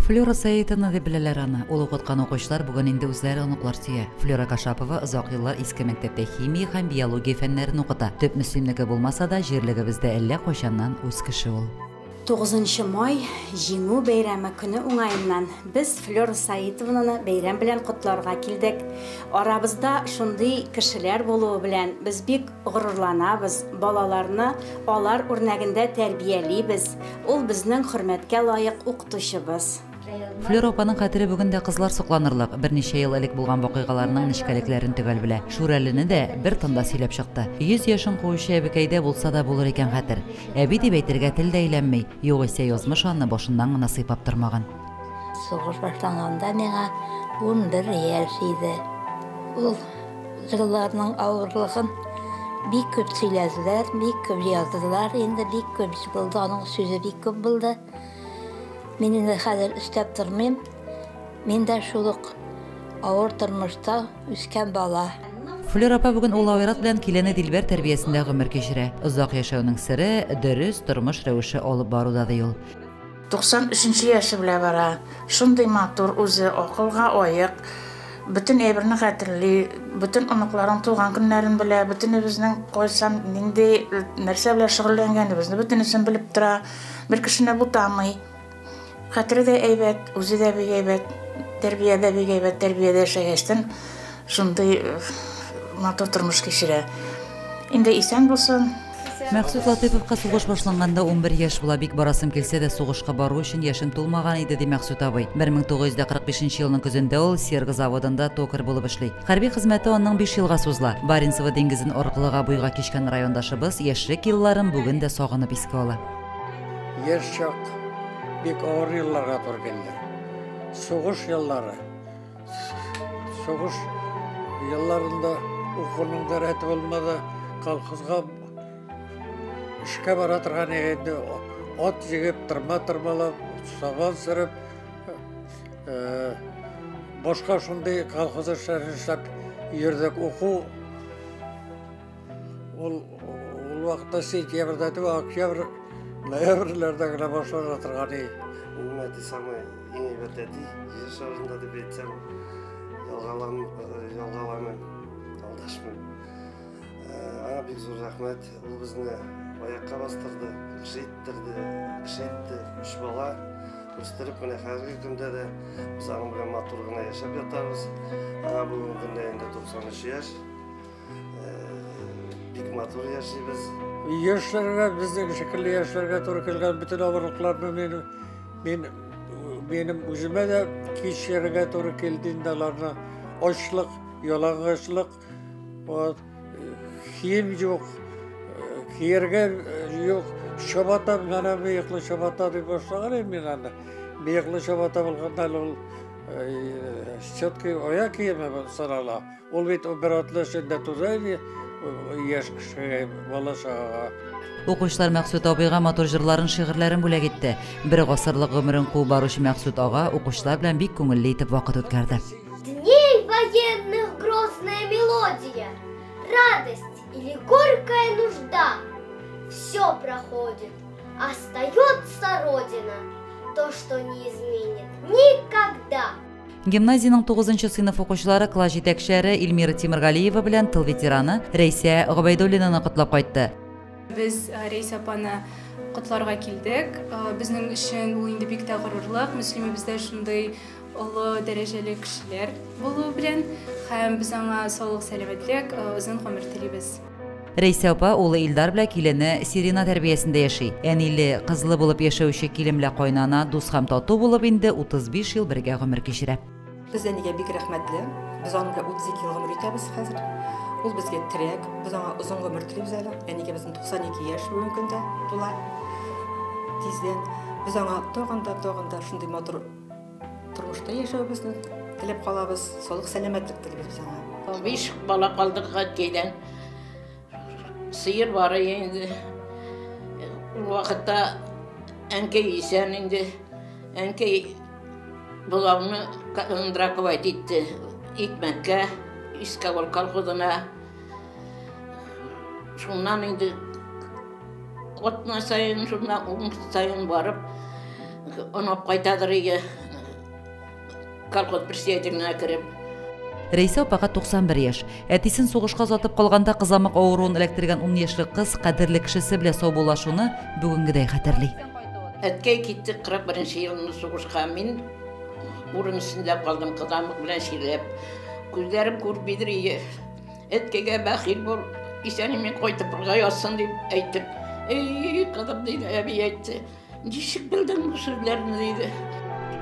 Флюра Сәетовна дип беләләр аны. Ул укыткан укучылар бүген инде үзләре оныклар сөя. Флюра Кашапова озак еллар иске мәктәптә химия һәм биология фәннәрен укыта. Төп Мөслимнеке булмаса да, җирлегебездә әллә кайчаннан үз кеше ул. 9 май Җиңү бәйрәме көне уңаеннан без Флюра Саитовнаны бәйрәм белән котларга килдек. Арабызда шундый кешеләр булуы белән без бик горурланабыз. Балаларны алар үрнәгендә тәрбиялибез. Ул безнең хөрмәткә лаек укытучыбыз. Флюра апаның хәтере бүген дә кызлар сокланырлык. Берничә ел элек булган вакыйгаларның нечкәлекләрен төгәл белә. Шүрәлене дә бер тында сөйләп чыкты. 100 яшен куучы әбекәйдә булса да булыр икән хәтер. Әби дип әйтергә тел дә әйләнми. Югыйсә язмыш аны башыннан гына сыйпап тормаган. Сугыш башланганда миңа 11 яшь иде. Ул елларның авырлыгын бик күп сөйләделәр, бик күп яздылар, инде бик күп булды, аның сүзе бик күп булды. Мин инде хәзер өстәп тормыйм. Мин дә шул ук авыр тормышта үскән бала. Флюра апа бүген улы Айрат белән килене Дилбәр тәрбиясендә гомер кичерә. Озак яшәүнең сере дөрес тормыш рәвеше алып баруда ди ул. 93 яше белән бара. Шундый матур үзе, акылга аек. Бөтен әйберне хәтерли, бөтен оныкларның туган көннәрен белә, бөтенебезнең кайсан нинди нәрсә белән шөгыльләнгәнебезне бөтенесен белеп тора. Бер кешене бутамый. Хәтере дә әйбәт, үзе дә бик әйбәт, тәрбия дә бик әйбәт, тәрбиядә яшәгәчтен шундый матур тормыш кичерә. Инде исән булсын. Мәксүт Латыйповка сугыш башланганда 11 яшь була. Бик барасым килсә дә сугышка бару өчен яшем тулмаган иде, ди Мәксүт абый. 1945 елның көзендә ул Серго заводында токарь булып эшли. Хәрби хезмәте аның 5 елга сузыла. Баренцево диңгезен аркылыга буйга кичкән райондашыбыз яшьлек елларын бүген дә сагынып искә ала. Яшь чак бик авыр елларга туры килде. Сугыш еллары. Сугыш елларында укуның да рәте булмады. Колхозга эшкә бара торган инде ат җигеп, тырма тырмалап, сабан сөреп, башка шундый колхоз эшләрен эшләп йөрдек. Уку ул вакытта сентябрьдә түгел, октябрь, ноябрьләрдә генә башлана торган иде. Минем әти самый иң әйбәт әти, җир шарында дип әйтсәм, ялгаламыйм, алдашмыйм. Аңа бик зур рәхмәт. Ул безне аякка бастырды, кеше иттерде, кеше итте. 3 бала үстереп, менә хәзерге көндә дә без аның белән матур гына яшәп ятабыз. Аңа бүгенге көндә инде 93 яшь. Бик матур яшибез. Яшьләргә, безнең шикелле яшьләргә туры килгән бөтен авырлыкларны минем үземә дә кичерергә туры килде инде аларны. Ачлык, ялангачлык, кием юк, кияргә юк, чабата, менә мыеклы чабата дип башлаган идем мин аны. Мыеклы чабата булганда әле ул щетка аяк киеме санала. Ул бит бер атлы эчендә туза иде, яшь кешегә, бала чагага. Укучылар Мәксүт абыйга матур җырларын, шигырьләрен бүләк итте. Бер гасырлык гомерен куып баручы Мәксүт ага укучылар белән бик күңелле итеп вакыт үткәрде. Дней военных грозная мелодия, радость или горькая нужда. Все проходит, остается Родина, то, что не изменит никогда. Гимназиянең 9 сыйныф укучылары класс җитәкчеләре Эльмира Тимергалиева белән тыл ветераны Рәйсә Гобәйдуллинаны котлап кайтты. Без Рәйсә апаны котларга килдек. Безнең өчен ул инде бик тә горурлык. Мөслимебездә шундый олы дәрәҗәле кешеләр булуы белән һәм без аңа саулык, сәламәтлек, озын гомер телибез. Рәйсә апа улы Илдар белән килене Сирина тәрбиясендә яши. Әниле, кызлы булып яшәүче килен белән кайнана дус һәм тату булып инде 35 ел бергә гомер кичерә. Без әнигә бик рәхмәтле. Без аның белән 32 ел гомер итәбез хәзер. Ул безгә терәк, без аңа озын гомер телибез әле. Әнигә безнең 92 яшь бүгенге көндә тула. Тиздән без аңа тагын да, тагын да шундый матур тормышта яшәвебезне теләп калабыз. Саулык, сәламәтлек телибез без аңа. 5 бала калдык әткәйдән. Сыер бар инде. Ул вакытта әнкәй исән инде. Әнкәй болауны драковать итте. Икмәккә, Искавыл колхозына. Шуннан инде атна саен, шуннан ун саен барып, онап кайтадыр иде. Колхоз председателенә кереп. Рәйсә апага 91 яшь. Әтисен сугышка озатып калганда кызамык авыруын эләктергән 10 яшьлек кыз кадерле кешесе белән саубуллашуны бүгенгедәй хәтерли. Әткәй китте 41 елны сугышка. Мин урын өстендә калдым, кызамык белән чирләп. Күзләрем күрмидер ие. Әткәйгә бәхил бул, исән-имин кайтып язсын дип әйтеп. Эй, кызым, диде, әби әйтте. Ничек белдең бу сүзләрне, диде.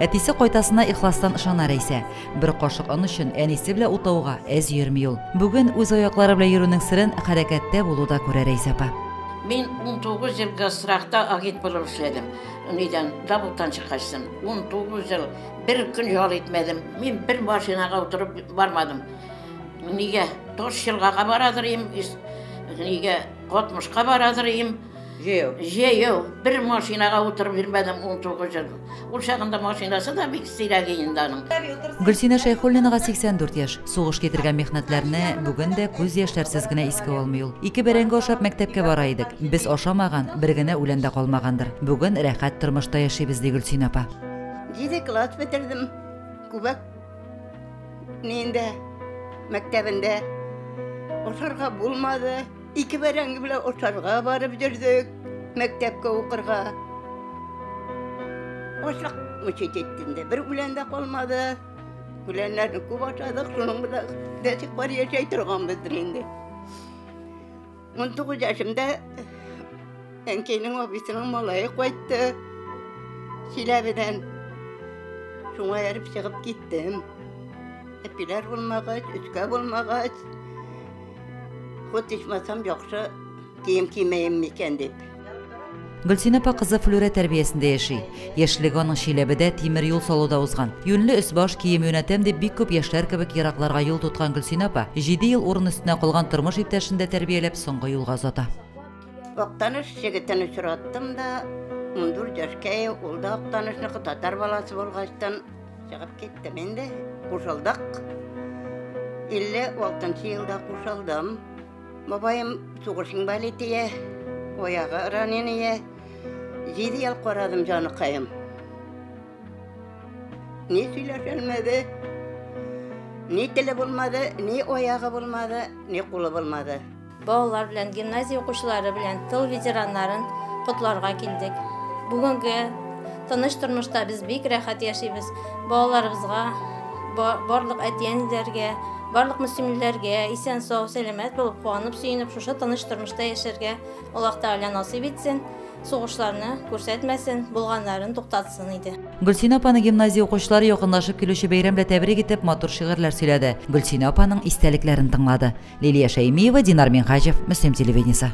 Әтисе кайтасына ихластан ышана Рәйсә. Бер кашык он өчен әнисе белән утауга әз йөрми ул. Бүген үз аяклары белән йөрүнең серен хәрәкәттә булуда күрә Рәйсә апа. Мин 19 ел Госстрахта агент булып эшләдем. Нидән, заводтан чыккачтын. 19 ел бер көн ял итмәдем. Мин бер машинага утырып бармадым. Нигә? Таш елгага барадыр им, нигә Катмышка барадыр им. Җәяү. Җәяү. Бер машинага утырып йөрмәдем 19 ел. Ул чагында машинасы да бик сирәк инде аның. Гөлсинә Шәйхуллинага 84 яшь. Сугыш китергән михнәтләрне бүген дә күз яшьләрсез генә искә алмый ул. Ике бәрәңге ашап мәктәпкә бара идек. Без ашамаган, бер генә үлән дә калмагандыр. Бүген рәхәт тормышта яшибез, ди Гөлсинә апа. 7 класс бетердем. Күбәк ниндә мәктәбендә ашарга булмады. Ике бәрәңге белән ашарга барып йөрдек мәктәпкә укырга. Ашлык мучить итте инде. Бер үлән дә калмады. Үләннәрне күп ашадык, шуның белән до сих пор яшәй торганбыздыр инде. 19 яшемдә әнкәйнең абыйсының малае кайтты Чиләбедән. Шуңа ярып чыгып киттем. Әпиләр булмагач, өскә булмагач, хут ичмасам яхшы кием кимәем микән дип. Гөлсинә апа кызы Флүрә тәрбиясендә яши. Яшьлеге аның Чиләбедә тимер юл салуда узган. Юньле өс-баш кием юнәтәм дип бик күп яшьләр кебек еракларга юл тоткан Гөлсинә апа 7 ел урын өстенә калган тормыш иптәшен дә тәрбияләп соңгы юлга озата. Актаныш егетен очраттым да, 14 яшькә ул да Актанышныкы, татар баласы булгачтан чыгып киттем инде. Кушылдык. 56 елда кушылдым. Бабаем сугыш инвалиды, аягы ранение. 7 ел карадым җаныкаем. Ни сөйләшәлмәде, ни теле булмады, ни аягы булмады, ни кулы булмады. Балалар белән, гимназия укучылары белән тыл ветераннарын котларга килдек. Бүгенге тыныч тормышта без бик рәхәт яшибез. Балаларыбызга, барлык әти-әниләргә, барлык мөслимләргә исән-сау, сәламәт булып, куанып, сөенеп, шушы тыныч тормышта яшәргә Аллаһ Тәгалә насыйп итсен, сугышларны күрсәтмәсен, булганнарын туктатсын иде. Гөлсинә апаны гимназия укучылары якынлашып килүче бәйрәм белән тәбрик итеп, матур шигырьләр сөйләде. Гөлсинә апаның истәлекләрен тыңлады. Лилия Шәймиева, Динар Минһаҗев, Мөслим телевидениесе.